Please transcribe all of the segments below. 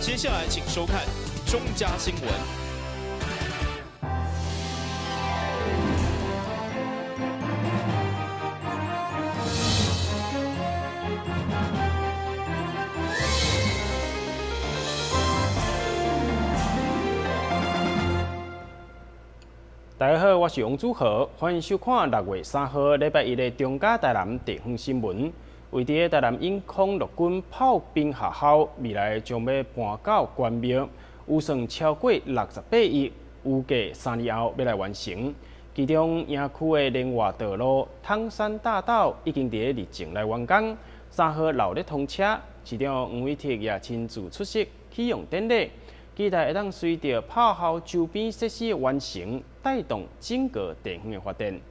接下來請收看中嘉新聞。大家好，我是王祖豪，歡迎收看6月3號禮拜一的中嘉台南地方新聞。位佇台南永康陸軍炮兵學校，未來將欲搬到關廟，預算超過68億，預計3年後欲來完成。其中營區的聯外道路湯山大道已經佇咧日前來完工，3號鬧熱通車，市長黃偉哲也親自出席啟用典禮。期待會當隨著炮校周邊設施的完成，帶動整個地方的發展。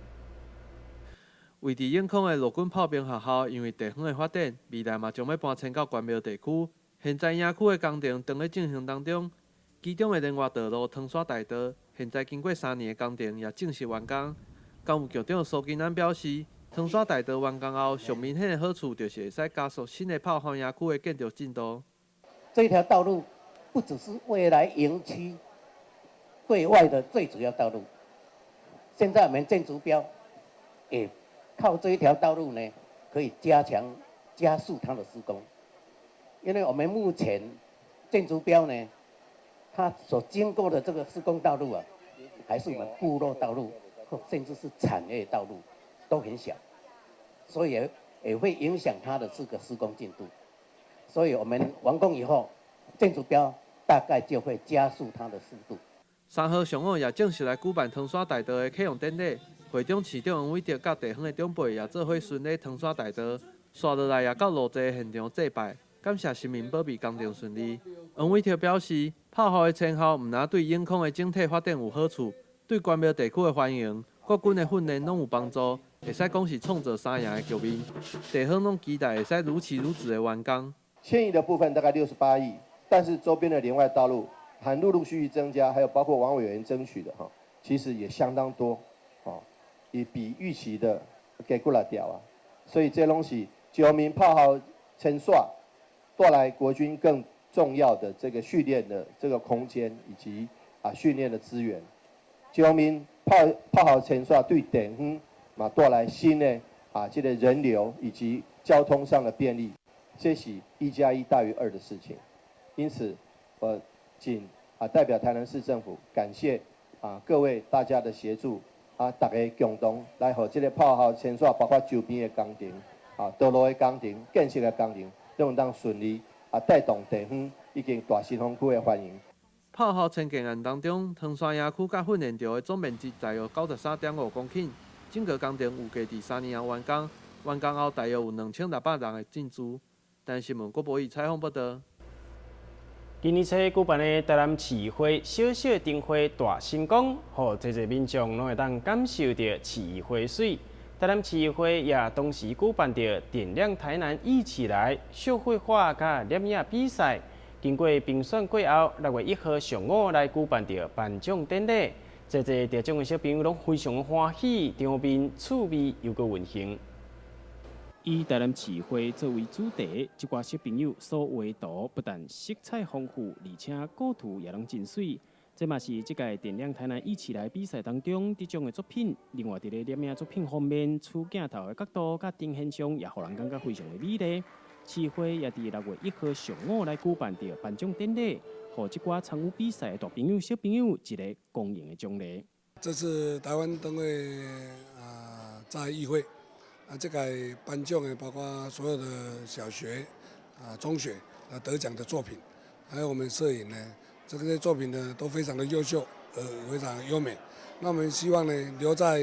位佇永康的陸軍炮兵學校，因為地方的發展，未來嘛將欲搬遷到關廟地區。現在營區的工程正咧進行當中，其中的聯外道路湯山大道，現在經過3年的工程也正式完工。工務局長蘇金安表示，湯山大道完工後，上明顯的好處就是會使加速新的炮校營區的建築進度。這條道路不只是未來營區對外的最主要道路，現在我們建築標也靠這一條道路呢，可以加強加速它的施工，因為我們目前建築標呢，它所經過的這個施工道路啊，還是我們部落道路，或甚至是產業道路，都很小，所以也會影響它的這個施工進度。所以我們完工以後，建築標大概就會加速它的速度。3號上午也正式來舉辦湯山大道的啟用典禮，會中市長黃偉哲佮地方的長輩也做伙巡禮湯山大道，紲落來也到路祭現場祭拜，感謝神明保庇工程順利。黃偉哲表示，炮校的遷校毋但對永康的整體發展有好處，對關廟地區的繁榮、國軍的訓練攏有幫助，會使講是創造三贏的局面。地方攏期待會使如期如質的完工。遷移的部分大概68億。但是周邊的聯外道路還陸陸續續增加，還有包括王委員爭取的哈，其實也相當多，哦，也比預期的給過來掉啊。所以這東西，九民炮號遷刷帶來國軍更重要的這個訓練的這個空間以及訓練的資源。九民炮號遷刷對地方嘛帶來新的這個人流以及交通上的便利，這是1加1大於2的事情。因此，我謹代表台南市政府感謝各位大家的協助，大家共同來予這個炮校遷徙，包括周邊的工程、道路的工程、建設的工程，攏能順利帶動地方以及大新豐區的繁榮。炮校遷建案當中，湯山營區佮訓練場的總面積大約93.5公頃，整個工程預計佇3年後完工，完工後大約有2600人的進駐。台新聞郭博義採訪報導。今年初舉辦的台南市會小小燈會大成功，予濟濟民眾攏會當感受著市議會媠。台南市議會也同時舉辦著點亮台南藝起來小繪畫佮攝影比賽。經過評選過後，6月1號上午來舉辦著頒獎典禮，濟濟得獎的小朋友攏非常歡喜，場面趣味又閣溫馨。以台南市會作為主題，這寡小朋友所畫圖不但色彩豐富，而且構圖也攏真媠。這嘛是這屆點亮台南藝起來比賽當中得獎的作品。另外，佇咧攝影作品方面，取鏡頭的角度佮呈現上，也予人感覺非常的美麗。市會也佇6月1號上午來舉辦著頒獎典禮，予這寡參與比賽的大朋友、小朋友一个光榮的獎勵。這次台灣燈會在議會。這個頒獎的包括所有的小學、中學得獎的作品，還有我們攝影呢，這些作品呢都非常的優秀，非常優美。那我們希望呢留在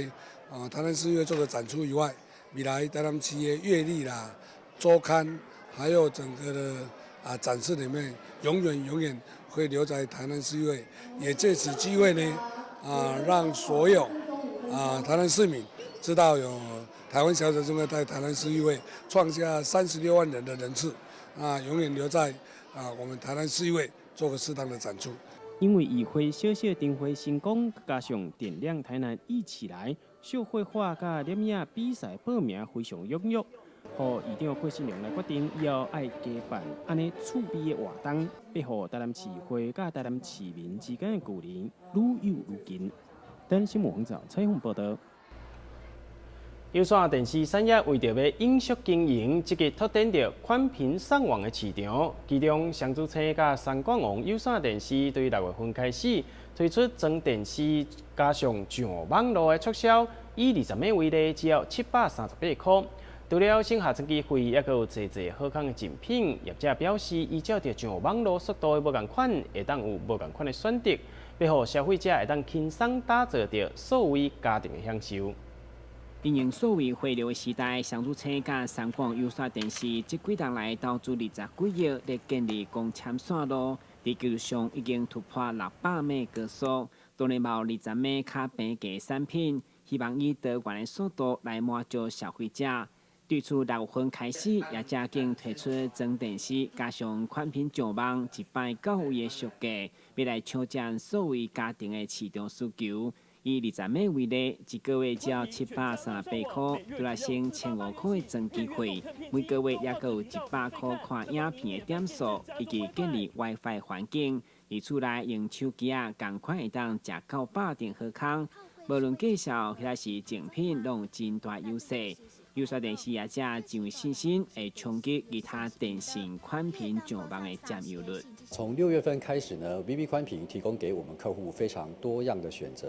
台南市議會做個展出以外，未來台南市的月曆啦、週刊，還有整個的展示裡面，永遠永遠會留在台南市議會。也借此機會呢，讓所有台南市民知道有台灣小小燈會在台南市議會創下36萬人的人次，永遠留在我們台南市議會做個適當的展出。因為議會小小燈會成功，加上點亮台南藝起來小繪畫佮攝影比賽報名非常踴躍，予議長郭信良來決定以後愛加辦按呢趣味的活動，欲予台南市會佮台南市民之間的距離愈有愈近。等新聞網站採訪報道。有線電視產業為著欲永續經營，積極拓展著寬頻上網的市場。其中，雙子星佮三冠王有線電視對6月份開始推出裝電視加上上網路的促銷，以20M 為例，只要738塊。除了省下裝機費，猶閣有濟濟好康的贈品。業者表示，依照著上網路速度的無仝款，會當有無仝款的選擇，欲予消費者會當輕鬆打造著數位家庭的享受。因應數位回流的時代，雙子星佮三廣有線電視這幾冬來投資20幾億來建立光纖線路，佇技術上已經突破600M 高速，當然嘛有20M較平價產品，希望以多元的速度來滿足消費者。對此6月份開始，業者經推出裝電視加上寬頻上網一擺到位的俗價，欲來搶佔數位家庭的市場需求。以20M 為例，一個月只要738塊，就來省1500塊的裝機費，每個月猶閣有100塊看影片的點數，以及建立 WiFi 環境。佇厝內用手機仔，仝款會當食到飽定好康。無論價數抑是贈品，攏有真大優勢。有線電視業者真有信心會衝擊其他電信寬頻上網的佔有率。從6月份開始呢，VB 寬頻提供給我們客戶非常多樣的選擇。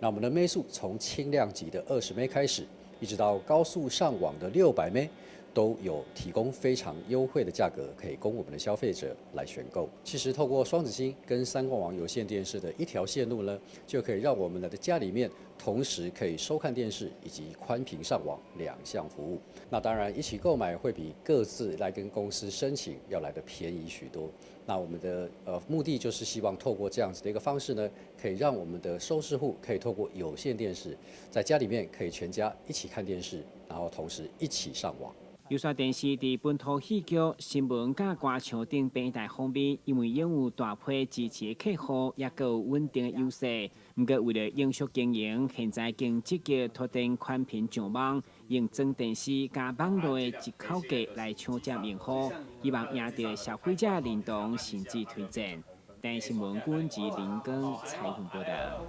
那我們的 M 數從輕量級的20M 開始，一直到高速上網的600M，都有提供非常優惠的價格，可以供我們的消費者來選購。其實透過雙子星跟三冠王有線電視的一條線路呢，就可以讓我們的家裡面同時可以收看電視以及寬頻上網兩項服務。那當然一起購買會比各自來跟公司申請要來得便宜許多。那我們的目的就是希望透過這樣子的一個方式呢，可以讓我們的收視戶可以透過有線電視，在家裡面可以全家一起看電視，然後同時一起上網。有線電視佇本土戲劇、新聞佮歌唱等平台方面，因為擁有大批支持的客戶，猶閣有穩定的優勢。毋過為了永續經營，現在更積極拓展寬頻上網，用裝電視加網路的一口價來搶佔用戶，希望贏得消費者認同，甚至推薦。電視新聞阮及林根採訪報道。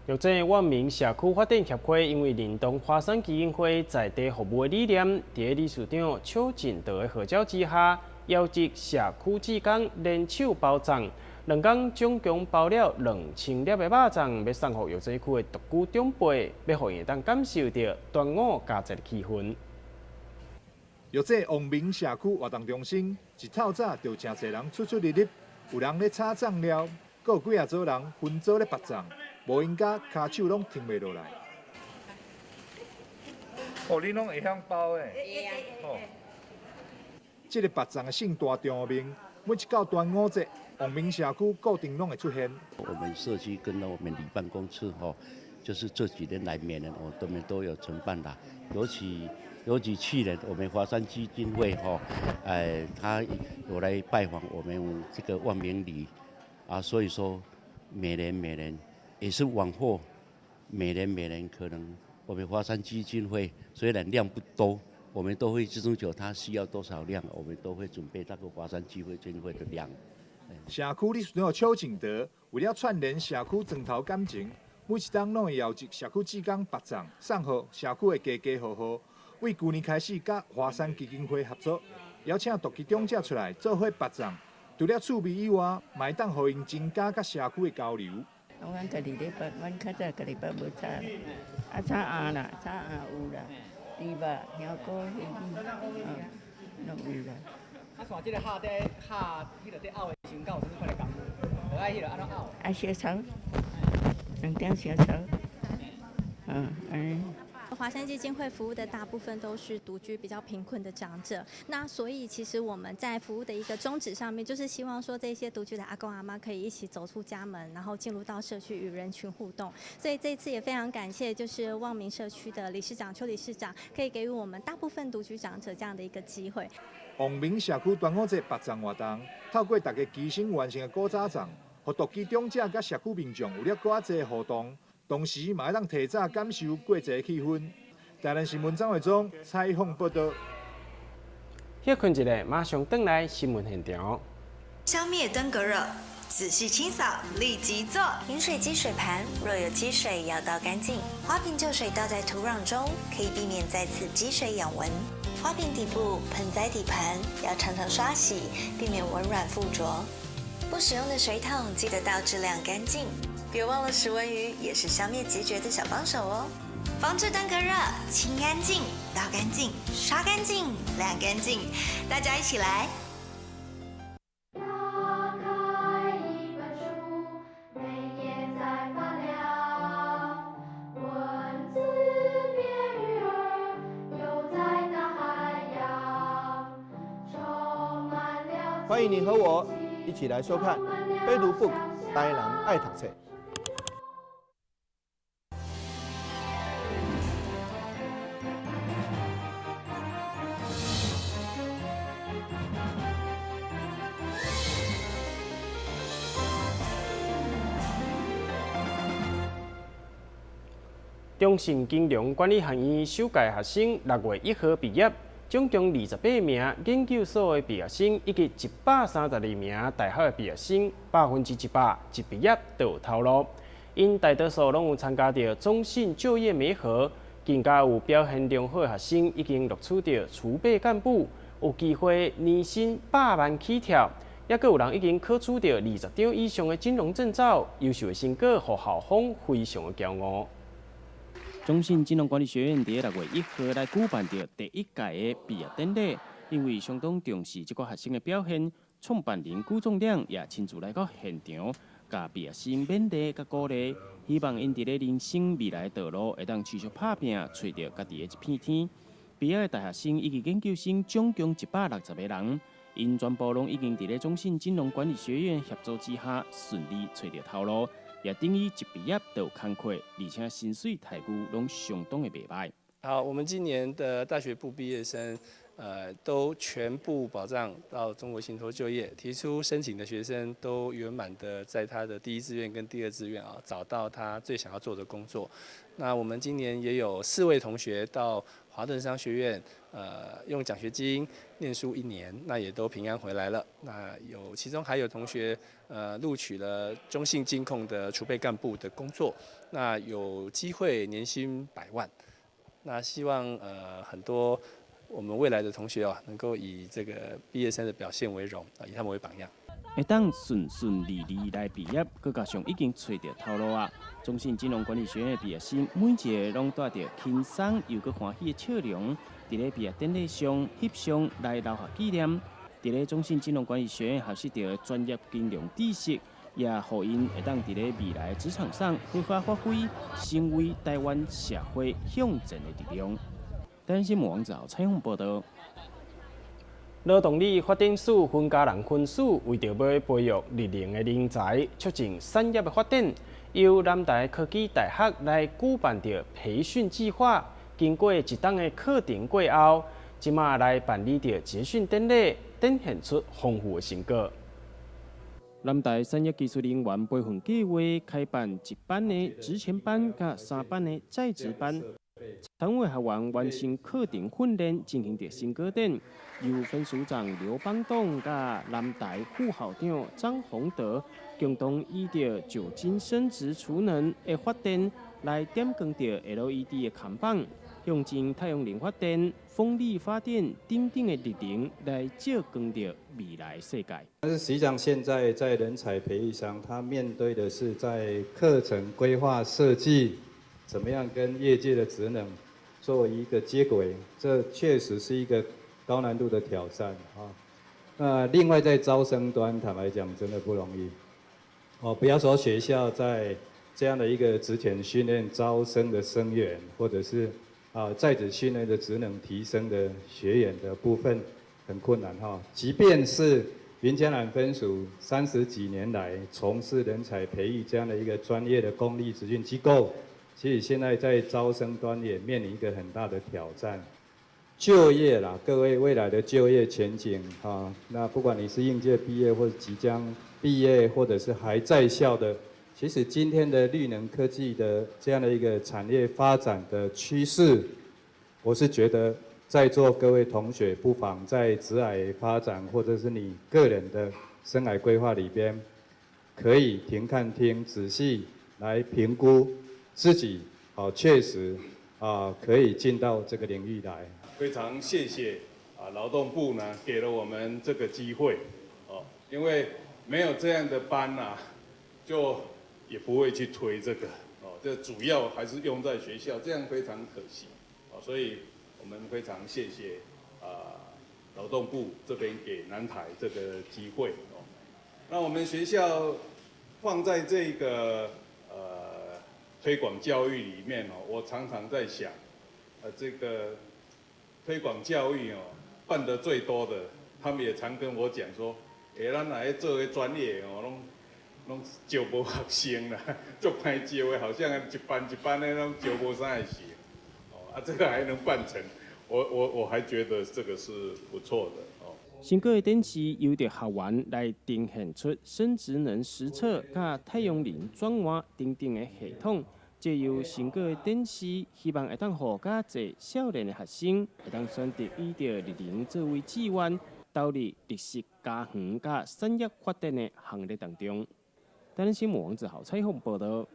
玉井萬民社區發展協會因為認同華山基金會在地服務的理念，佇理事長邱進德的號召之下，邀集社區志工聯手包粽，2工總共包了2000粒的肉粽，欲送予玉井區的獨居長輩，欲予𪜶會當感受著端午佳節的氣氛。玉井王明社區活動中心一透早就誠濟人出出入入，有人咧炒粽料，閣有幾仔組人分組咧縛粽。無閒甲跤手攏停袂落來。哦，你攏會曉包的？哦。這個縛粽的盛大場面，每一到端午節，王明社區固定攏會出現。我們社區跟我們里辦公室吼，就是這幾年來每年我們都有承辦啦。尤其去年我們華山基金會吼，他有來拜訪我們這個萬明里啊，所以說每年每年。也是往後每年每年可能我們華山基金會雖然量不多，我們都會追求他需要多少量，我們都會準備那個華山基金會的量。社區理事長邱景德為了串聯社區磚頭感情，每一冬攏會邀集社區志工縛粽送予社區的家家戶戶。為舊年開始，佮華山基金會合作，邀請獨居長者出來做伙縛粽。除了趣味以外，嘛會當予𪜶增加佮社區的交流。阮家己咧縛，阮較早家己縛無炒，啊炒餡啦，炒餡有啦，豬肉、香菇、蝦米，攏有啦。啊，像這个餡佇餡，彼个佇拗的時陣，敢有啥物款的工具？無愛彼个按怎拗？愛小炒，兩點小炒，按呢。華山基金會服務的大部分都是獨居比較貧困的長者，那所以其實我們在服務的一個宗旨上面，就是希望說這些獨居的阿公阿嬤可以一起走出家門，然後進入到社區與人群互動。所以這次也非常感謝，就是望民社區的理事長邱理事長，可以給予我們大部分獨居長者這樣的一個機會。望民社區端午節縛粽活動，透過大家齊心完成的古早粽，予獨居長者佮社區民眾有了閣較濟互動。同時，嘛會當提早感受過節氣氛。台南新闻张伟忠采访报道。歇睏一下，马上转来新闻现场。消灭登革热，仔细清扫，立即做。饮水机水盘若有积水，要倒干净。花瓶旧水倒在土壤中，可以避免再次积水养蚊。花瓶底部、盆栽底盘要常常刷洗，避免蚊卵附着。不使用的水桶记得倒置晾干净。别忘了食蚊鱼也是消灭孑孓的小帮手哦。防治登革热，清干净、倒干净、刷干净、晾干净，大家一起来。打开一本书，每页在发亮，文字变鱼儿，游在大海洋，充满了。欢迎你和我一起来收看《飞读 book 台南爱读册》。中信金融管理学院首届学生6月1号毕业，总共28名研究所的毕业生以及132名大学的毕业生，100%一毕业就有头路。𪜶大多数拢有参加著中信就业媒合，更加有表现良好的学生已经录取著储备干部，有机会年薪百万起跳。犹阁有人已经考取著20张以上的金融证照，优秀的成果，予校方非常的骄傲。中信金融管理学院伫6月1号来举办著第一届的毕业典礼，因为相当重视这个学生的表现，创办人辜仲谅也亲自来到现场，共毕业生勉励佮鼓励，希望𪜶伫咧人生未来道路会当持续拍拚，揣著家己的一片天。毕业的大学生以及研究生总共160个人，𪜶全部拢已经伫咧中信金融管理学院协助之下，顺利揣著头路。也等于一毕业就有工课，而且薪水待遇拢相当的袂䆀。好，我们今年的大学部毕业生，都全部保障到中国信托就业，提出申请的学生都圆满的在他的第一志愿跟第二志愿啊，找到他最想要做的工作。那我们今年也有4位同学到华顿商学院，用奖学金念书一年，那也都平安回来了。那有其中还有同学，录取了中信金控的储备干部的工作，那有机会年薪百万。那希望很多我们未来的同学啊，能够以这个毕业生的表现为荣啊，以他们为榜样。会当顺顺利利来毕业，阁加上已经揣著头路啊！中信金融管理学院的毕业生，每一个拢带著轻松又阁欢喜的笑容，伫咧毕业典礼上翕相来留下纪念。伫咧中信金融管理学院学习著专业金融知识，也予𪜶会当伫咧未来职场上好好发挥，成为台湾社会向前的力量。台湾新闻网早采访报道。劳动力发展署云嘉南分署为著欲培育绿能的人才，促进产业的发展，由南台科技大学来举办著培训计划。经过一冬的课程过后，这马来办理著结训典礼，展现出丰富的成果。南台产业技术人员培训计划开办一班的职前班，佮三班的在职班。参会学员完成课程训练，进行著成果展。由分署长刘邦栋佮南台副校长张宏德共同以著酒精生质储能的发电来点光著 LED 的看板，用尽太阳能发电、风力发电等等的绿能来照光著未来世界。但是实际上，现在在人才培育上，他面对的是在课程规划设计。怎么样跟业界的职能做一个接轨？这确实是一个高难度的挑战啊。那另外在招生端，坦白讲，真的不容易。哦，不要说学校在这样的一个职前训练招生的生源，或者是在职训练的职能提升的学员的部分很困难哈。即便是云嘉南分署30几年来从事人才培育这样的一个专业的公立职训机构。其实现在在招生端也面临一个很大的挑战，就业啦，各位未来的就业前景哈，那不管你是应届毕业或者即将毕业，或者是还在校的，其实今天的绿能科技的这样的一个产业发展的趋势，我是覺得在座各位同學不妨在職涯發展或者是你個人的生涯規劃裡邊，可以停看聽，仔細來評估自己，哦，確實啊，可以進到這個領域來。非常謝謝啊，勞動部呢給了我們這個機會，哦，因為沒有這樣的班啊，就也不會去推這個，哦，這主要還是用在學校，這樣非常可惜，哦，所以我們非常謝謝啊勞動部這邊給南台這個機會，哦，那我們學校放在這個推廣教育裡面哦，我常常在想，這個推廣教育哦，辦得最多的，他們也常跟我講說，欸，咱來做個專業哦，攏招無學生啦，足歹招的，好像一班一班的攏招無啥個學，哦，啊，這個還能辦成，我還覺得這個是不錯的哦。成果的展示由著學員來呈現出生職能實測、佮太陽能轉換等等的系統，藉由成果的展示，希望會當予較濟少年的學生會當選擇以著綠能作為志願，投入綠色家園佮產業發展的行列當中。台南新聞王子豪採訪報導。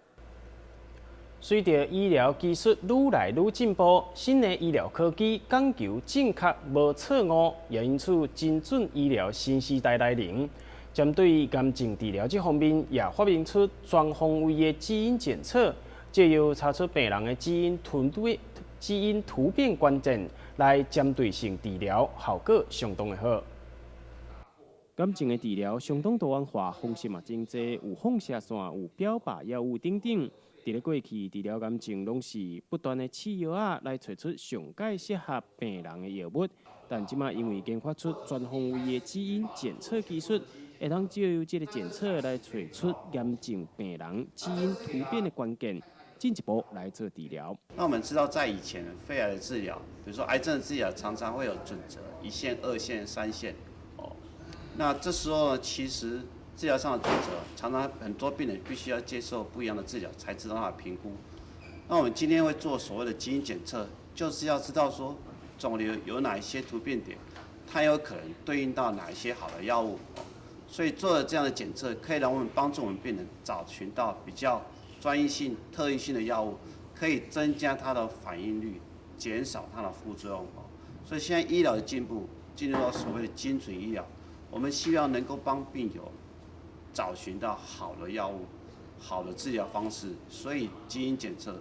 隨著醫療技術愈來愈進步，新的醫療科技講求正確無錯誤，也因此精準醫療新時代來臨。針對癌症治療這方面，也發明出全方位的基因檢測，藉由查出病人的基因突變關鍵，來針對性治療，效果相當的好。癌症的治療相當多元化，方式嘛真濟，有放射線、有標靶藥物等等。佇咧過去治療癌症，攏是不斷的試藥仔來揣出上蓋適合病人的藥物。但這馬因為研發出全方位的基因檢測技術，會當藉由這個檢測來揣出癌症病人基因突變的關鍵，進一步來做治療。那我們知道，在以前肺癌的治療，比如說癌症的治療，常常會有準則，一線、二線、三線。哦，那這時候呢，其實治療上的準則，常常很多病人必須要接受不一樣的治療，才知道他的評估。那我們今天會做所謂的基因檢測，就是要知道說腫瘤有哪一些突變點，它有可能對應到哪一些好的藥物。所以做了這樣的檢測，可以讓我們幫助我們病人找尋到比較專一性、特異性的藥物，可以增加它的反應率，減少它的副作用。所以現在醫療的進步，進入到所謂的精準醫療，我們希望能夠幫病友找尋到好的藥物、好的治療方式，所以基因檢測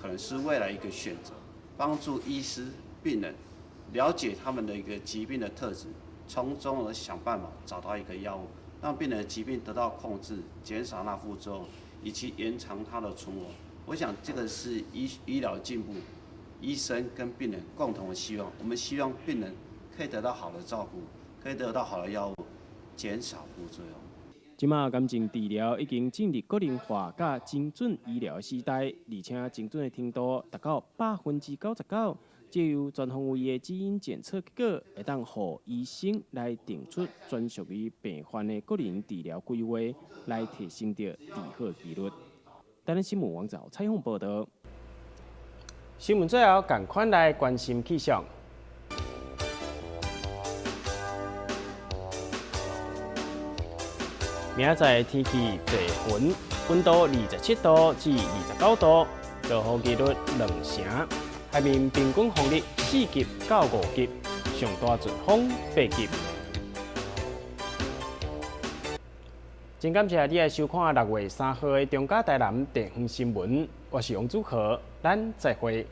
可能是未來一個選擇，幫助醫師、病人了解他們的一個疾病的特質，從中而想辦法找到一個藥物，讓病人的疾病得到控制，減少那副作用，以及延長他的存活。我想這個是醫療進步，醫生跟病人共同的希望。我們希望病人可以得到好的照顧，可以得到好的藥物，減少副作用。這馬癌症治療已經進入個人化佮精準醫療時代，而且精準的程度達到99%。藉由全方位的基因檢測結果，會當予醫生來定出專屬於病患的個人治療規劃，來提升著治好幾率。台南新聞網站採訪報導。新聞最後，仝款來關心氣象。明仔載天氣濟雲，溫度27度至29度，落雨幾率2成。海面平均風力4級到5級，上大陣風8級。真感謝你來收看6月3號的中嘉台南地方新聞，我是王祖豪，咱再會。